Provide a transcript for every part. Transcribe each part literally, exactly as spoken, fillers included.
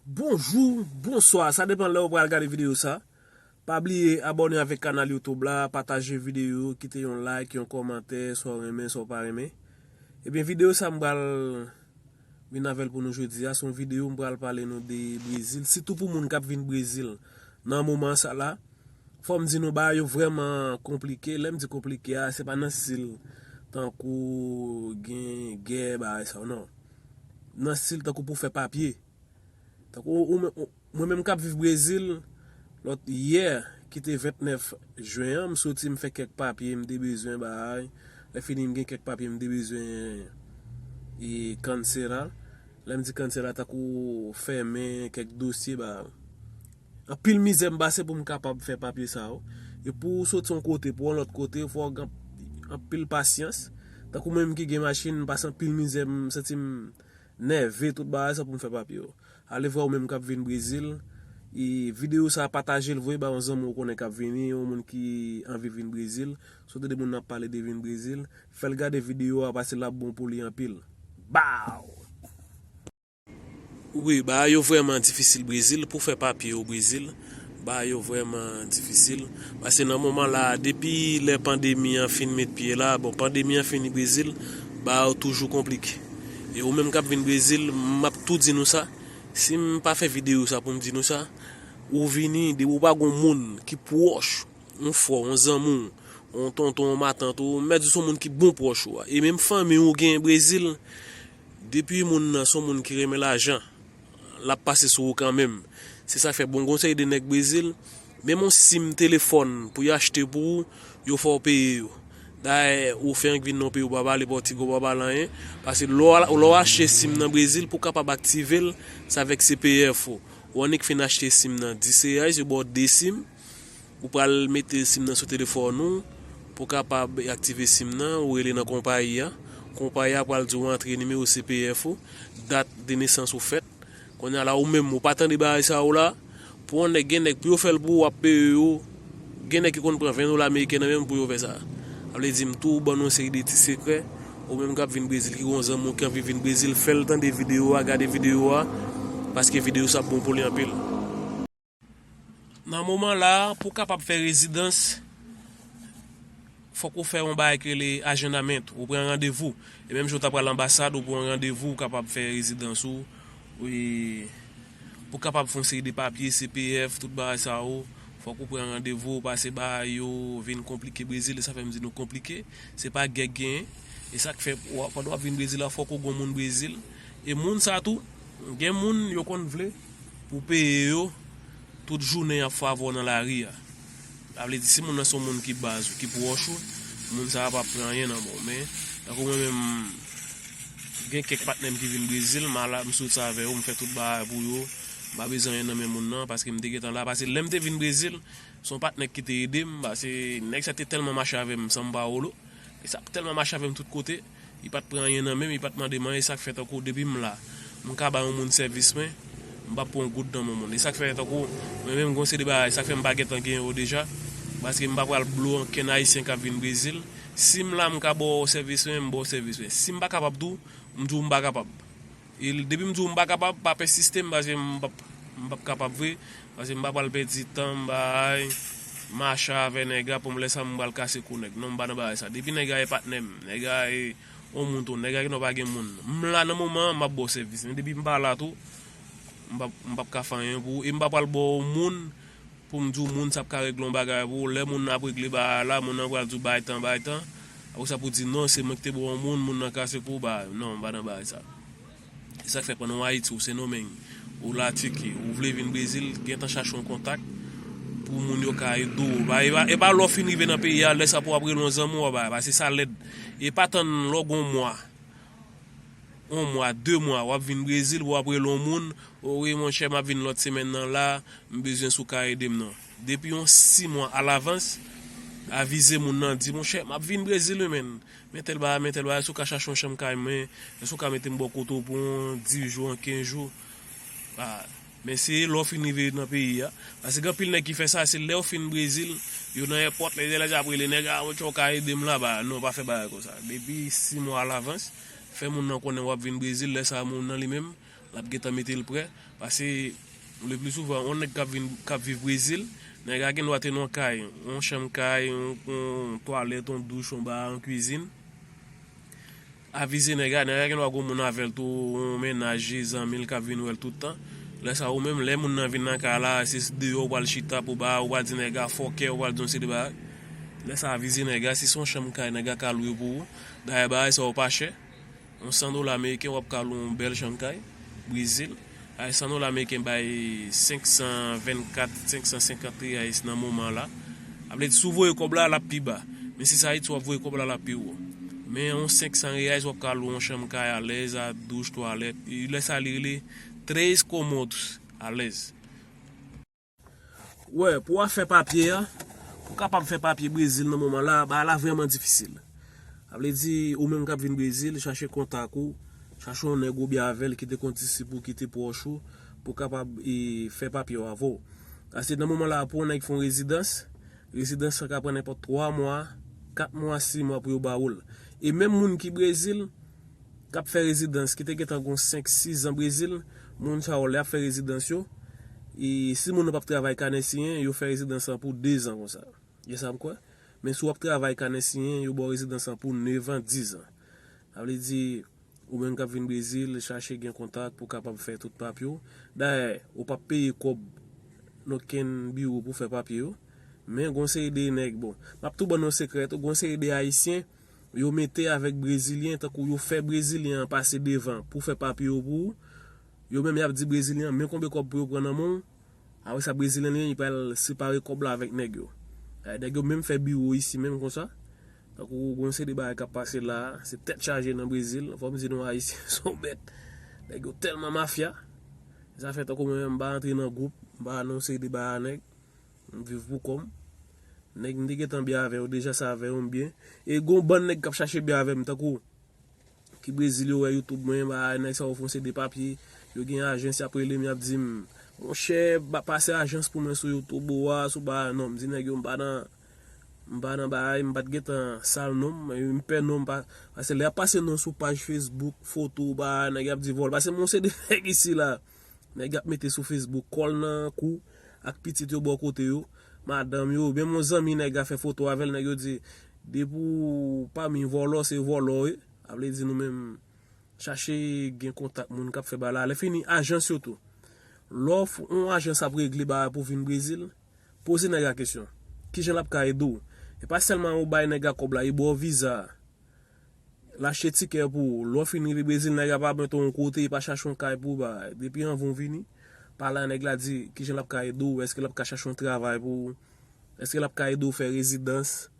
Bonjou, bonswa, sa depann lè ou pral gade videyo sa. Pa bliye abòne avèk kanal YouTube la, pataje videyo, kite yon like, yon kòmantè, sa w renmen, sa w pa renmen. Ebyen, videyo sa m pral vin avè l pou nou jodi a, se yon videyo m pral pale nou de Brezil, sitou pou moun k ap vin Brezil nan moman sa la. Fò m di nou, bagay yo vrèman konplike. Lè m di konplike a, se pa nan stil tankou gen gè, bagay sa yo, non. Nan stil tankou pou fè papye. Tankou ou, ou, mwen menm k ap viv Brezil, lòt yè, ki te vennèf jen an, m soti, m fè kèk papye m te bezwen bay. Lè fini, m gen kèk papye m te bezwen e cancela. Lè m di cancela, tankou fèmen kèk dosye bay. Anpil mizè m pase pou m kapab fè papye sa yo. E pou w soti yon kote, pou w yon lòt kote, fò w gen anpil pasyans. Tankou mwen menm ki gen machin, m pase anpil mizè, m santi m nève, tout bagay sa pou m fè papye yo. Ale vre ou menm k ap vin Brezil, e videyo sa a pataje l voye ba yon zanmi w konnen k ap vini, yon moun ki anvi vin Brezil. Si w tande moun nan ap pale de vin Brezil, fè l gade videyo a paske l ap bon pou li anpil. Baw! Wi, bagay yo vrèman difisil Brezil, pou fè papye yo Brezil, bagay yo vrèman difisil. Paske nan moman la, depi lè pandemi an fin met pye la, bon, pandemi an fini Brezil, bagay yo toujou konplike. E ou menm k ap vin Brezil, m ap tou di nou sa, si m pa fè videyo sa pou m di nou sa, ou vini, depi ou pa gon moun ki pwòch, yon frè w, yon zanmi w, yon tonton, yon matant ou, m mèt di w se yon moun ki bon pwòch ou a. E menm fanmi w genyen Brezil, depi moun nan se yon moun ki renmen lajan, l ap pase sou ou kanmenm. Se sa k fè bon gon seri de nèg Brezil, menm yon sim telefòn pou y achte pou ou, yo fè w peye yo. Dayè, ou fè ank vin nan peyi w pa pale Pòtigal, w pa pale anyen. Paske lè w, lè w achte sim nan Brezil, pou w kapab aktive l, se avèk C P F ou. Ou annik fin achte sim nan dis reais, yo ba w de sim. Ou pral mete sim nan sou telefòn ou pou w kapab aktive sim nan, ou rele nan konpayi a. Konpayi a pral di w antre nimewo C P F ou, dat de nesans ou fèt. Kounye a la, ou menm, ou pa tande bagay sa yo la. Pou yon nèg, gen nèg, pou yo fè l pou ou, w ap peye yo. Gen nèg ki konn pran ven dola ameriken nan men m pou yo fè sa. Sa vle di m tou ban nou yon seri de ti sekrè. Ou menm k ap vin Brezil, ki gon zanmi w ki anvi vin Brezil, fè l tande videyo a, gade videyo a, paske videyo sa ap bon pou li anpil. Nan moman la, pou w kapab fè rezidans, fòk ou fè yon bagay ki rele agendamento. Ou pran randevou. E menm jan w ta pral anbasad, ou pran randevou, ou kapab fè rezidans ou. Wi, pou w kapab fè yon seri de papye, C P F, tout bagay sa yo, fòk ou pran randevou, paske bagay yo vin konplike Brezil, e sa fè m di nou konplike. Se pa gè k genyen. E sa k fè, w ap, pandan w ap vin Brezil la, fòk ou gon moun Brezil. E moun sa tou, gen moun yo konn vle pou peye yo, tout jounen y ap fè avè w nan lari a. Sa vle di, si moun nan se yon moun ki baz ou, ki pwòch ou, moun sa a p ap pran anyen nan men w. Men, tankou mwen menm, gen kèk patnè m ki vin Brezil, m al, m soti avè yo, m fè tout bagay pou yo. M pa bezwen anyen nan men moun nan, paske m te gentan la. Paske lè m te vin Brezil, se yon patnè ki te ede m, paske nèg sa te tèlman mache avè m, san m pa wolo. E sa tèlman mache avè m tout kote, li pa t pran anyen nan men m, li pa t mande m anyen, e sa k fè tankou depi m la, m ka ba yon moun sèvis mwen, m p ap pran yon goud nan men yon moun. E sa k fè tankou, mwen menm, gon seri de bagay, sa k fè m pa gentan gen yo deja, paske m pa pral blo ankenn Ayisyen k ap vin Brezil. Si m la, m ka ba w sèvis mwen, m ba w sèvis mwen. Si m pa kapab tou, m di w m pa kapab. E depi m di w m pa kapab, pa pèsiste m, paske m p ap, m p ap kapab vre, paske m pa pral pèdi tan m bay, mache avè nèg la pou m lè sa m pral kase kou nèg. Non, m pa nan bagay sa. Depi nèg la e patnè m, nèg la e yon moun tou, nèg la gen dwa pa gen moun. M la nan moman an, m ap ba w sèvis. Men depi m pa la tou, m p ap, m p ap ka fè anyen pou ou. E m pa pral ba w moun pou m di w moun sa ap ka regle yon bagay pou ou. Lè moun nan ap regle bagay la, moun nan pral di w bay tan, bay tan. Apre sa pou w di non, se mwen ki te ba w yon moun, moun nan kase kou w, ba, non, m pa nan bagay sa. Se sa k fè pandan w Ayiti, ou Sendomeng, ou Latiki, ou vle vin Brezil, gentan chache yon kontak pou moun yo ka ede w. E pa, e pa, e pa lè w fin rive nan peyi a, lè sa pou w ap rele yon zanmi w, ba, paske sa lèd. E pa tann lè w gen yon mwa, yon mwa, de mwa, w ap vin Brezil, pou w ap rele yon moun, o wi, monchè, m ap vin lòt semèn nan la, m bezwen si w ka ede m nan. Depi yon sis mwa alavans, avize moun nan, di, monchè, m ap vin Brezil, wi, men. Men tèl bagay, men tèl bagay, si w ka chache yon chanm kay mwen, èske w ka mete m bò kote w pou yon dis jou, yon kenz jou? Ah, men se lè w fin rive nan peyi a. Paske gen anpil nèg ki fè sa, se lè w fin Brezil, yo nan èpòt, lè, lè, lè y ap rele nèg, ah, monchè, w ka ede m la, ba, non, pa fè bagay konsa. Depi sis mwa alavans, fè moun nan konnen w ap vin Brezil, lè sa a moun nan li menm, L ap gentan mete l prè. Paske, le pli souvan, yon nèg k ap vin, k ap viv Brezil, nèg la gen dwa te nan yon kay, yon chanm kay, yon, yon twalèt, yon douch, yon ba, yon kwizin. Avize nèg la, nèg la gen dwa gen moun avè l tou, yon mennaj, zanmi l k ap vin wè l tout tan. Lè sa, ou menm, lè moun nan vin nan kay la, se deyò ou pral chita pou ba, ou pral di nèg la fòkè, ou pral di yon seri de bagay. Lè sa, avize nèg la, si se yon chanm kay, nèg la ka lwe pou ou. Dayè, bagay sa yo pa chè. Yon san dola ameriken, w ap ka lwe yon bèl chanm kay Brezil. Ay, san dola ameriken bay senk san vennkat, senk san senkant reyais nan moman la. A vle di, si w voye kòb la, l ap pi ba. Men si se Ayiti w ap voye kòb la, l ap pi wo. Men yon senk san reyais, w ap ka lwe yon chanm kay alèz, a douch, twalèt. E lè sa, li rele tres comodos, alèz. Wè, pou w ap fè papye a, pou w kapab fè papye Brezil nan moman la, bagay la vrèman difisil. Sa vle di, ou menm k ap vin Brezil, chache kontak ou, chache yon nèg ou byen avè l ki te konn disip ou, ki te pwòch ou, pou w kapab e, fè papye w avè w. Paske nan moman la, pou yon nèg fè yon rezidans, rezidans sa ka pran nenpòt twa mwa, kat mwa, sis mwa pou yo ba ou l. E menm moun ki Brezil, k ap fè rezidans, ki te gentan gon senk, sis zan Brezil, moun sa yo, lè y ap fè rezidans yo, e si moun nan p ap travay kanè siyen, yo fè rezidans lan pou de zan konsa. Gen sa m kwè. Men si w ap travay kanè siyen, yo ba w rezidans lan pou nev an, diz an. Sa vle di, ou menm k ap vin Brezil, chache gen kontak pou w kapab fè tout papye w. Dayè, ou p ap peye kòb nan okenn biwo pou fè papye yo. Men gon seri de nèg, bon, m ap tou ban nou yon sekrè tou, gon seri de Ayisyen, yo mete avèk Brezilyen, tankou yo fè Brezilyen an pase devan pou fè papye yo pou ou. Yo menm y ap di Brezilyen an, men konbyen kòb pou yo pran nan men w. Apre sa, Brezilyen li menm, li pral separe kòb la avèk nèg yo. Ay, nèg yo menm fè biwo isi menm konsa. Tankou gon seri de bagay k ap pase la, se tèt chaje nan Brezil. Fò m di nou, Ayisyen se yon bèt. Nèg yo tèlman mafya. Sa fè tankou mwen menm, m pa antre nan gwoup, m pa nan yon seri de bagay a nèg. M viv pou kò m. Nèg m te gentan byen avè yo deja, sa avè yo m byen. E gon bann nèg k ap chache byen avè m, tankou ki Brezil yo wè YouTube mwen, ba, nèg sa yo fè yon seri de papye, yo gen ajans, y ap rele m, y ap di m, monchè, ba, pase ajans pou mwen sou YouTube ou a, sou ba, non, m di nèg yo, m pa nan, m pa nan bagay, m pa t gentan sal non m, m pè non m pa, paske lè y ap pase non sou paj Facebook, foto, ba, nèg y ap di vòlò, paske m yon seri de nèg isi la. Nèg ap mete sou Facebook, kò l nan kou ak pitit yo bò kote yo, madanm yo, menm yon zanmi nèg la fè foto avè l, nèg yo di, depi w pami vòlò, se vòlò w ye. A vle di nou menm, chache gen kontak moun k ap fè bagay la. Lè fini, ajans yo tou. Lè w f-, yon ajans ap regle bagay pou w vin Brezil, poze nèg la kesyon. Kijan l ap ka ede w? E pa sèlman ou bay nèg la kòb la, e ba w viza a. L achte tikè pou ou. Lè w fin rive Brezil, nèg la pa mete w yon kote, li pa chache yon kay pou ou bay. Depi anvan w vini, pale a nèg la, di kijan l ap ka ede w, èske l ap ka chache yon travay pou ou, èske l ap ka ede w fè rezidans,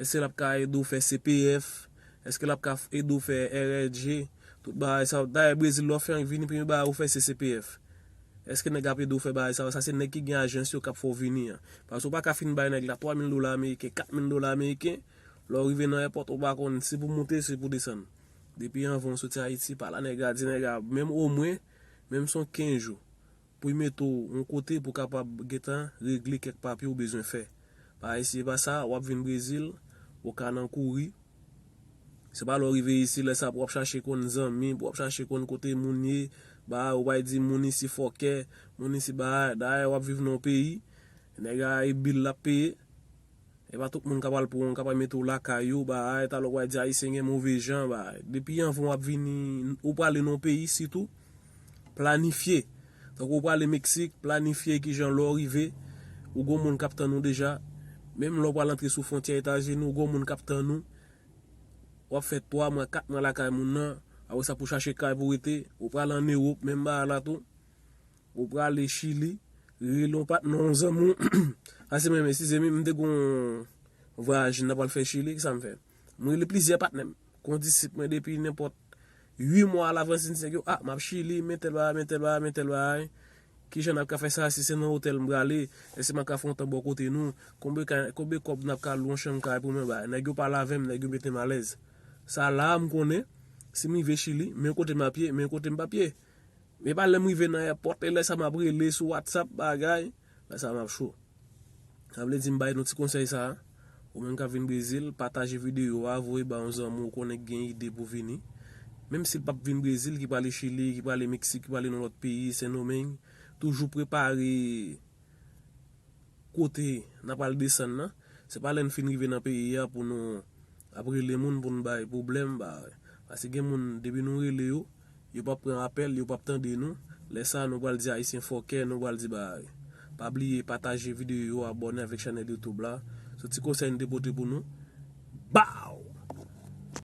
èske l ap ka ede w fè C P F, èske l ap ka f-, ede w fè R L G, tout bagay sa yo. Dayè, Brezil, lè w fè vini, premye bagay ou fè se C P F. Èske nèg ap ede w fè bagay sa yo? Sa se nèg ki gen ajans yo k ap fè w vini an. Paske w pa ka fin bay nèg la twa mil dola ameriken, kat mil dola ameriken, lè w rive nan èpòt, ou pa konn si pou moute, si pou desann. Depi anvan w soti Ayiti, pale a nèg la, di nèg la, menm omwen, menm si w kenz jou, pou y mete w yon kote pou w kapab gentan regle kèk papye ou bezwen fè. Pa isi, pa sa, w ap vin Brezil, ou ka nan kouri. Se pa lè w rive isi, lè sa pou w ap chache konn zanmi, pou w ap chache konn kote moun ye, ba, ou pral di moun isi fòkè, moun isi ba, dayè w ap viv nan yon peyi, nèg la e bil l ap peye. E pa tout moun k ap al pran w, k ap al mete w lakay yo, ba, talè w pral di Ayisyen gen move jan, ba, depi anvan w ap vini, ou prale nan yon peyi sitou, planifye. Tankou w prale Meksik, planifye kijan lè w rive, ou gon moun k ap tann ou deja. Menm lè w pral antre sou fwontyè Etazini, ou gon moun k ap tann ou. W ap fè twa mwa, kat mwa lakay moun nan. Apre sa pou chache kay pou rete. Ou pral ann Ewòp, menm bagay la tou. Ou prale Chili, rele yon patnè, yon zanmi w. Sa se mwen menm, eskize m, m te gon vwayaj n t ap al fè Chili, kisa m fè? M rele plizyè patnè m. Gon disip mwen depi nenpòt uit mwa alavans, m di nèg yo, a, m ap Chili, men tèl bagay, men tèl bagay, men tèl bagay. Kijan n ap ka fè sa, si se nan otèl m prale, èske m ap ka fè yon tan bò kote nou? Konbyen ka, konbyen kòb n ap ka lwe yon chanm kay pou mwen bay? Nèg yo pale avè m, nèg yo mete m alèz. Sa la a m konnen, si m rive Chili, men kote m ap ye, men kote m p ap ye. Men pa lè m rive nan èpòt, e lè sa m ap rele sou WhatsApp, bagay, lè sa m ap cho. Sa vle di m bay nou ti konsèy sa a. Ou menm k ap vin Brezil, pataje videyo a, voye ba yon zanmi w ou konnen k gen ide pou vini. Menm si l p ap vin Brezil, ki prale Chili, ki prale Meksik, ki prale nan lòt peyi, Sendomeng, toujou prepare kote n ap al desann nan. Se pa lè n fin rive nan peyi a pou nou ap rele moun pou n bay pwoblèm, ba, paske gen moun, depi nou rele yo, yo p ap pran apèl, yo p ap tande nou. Lè sa a, nou pral di Ayisyen fòkè, nou pral di, ba, pa bliye pataje videyo yo, abòne avèk chanèl YouTube la. Se ti konsèy n te pote pou nou. Ba!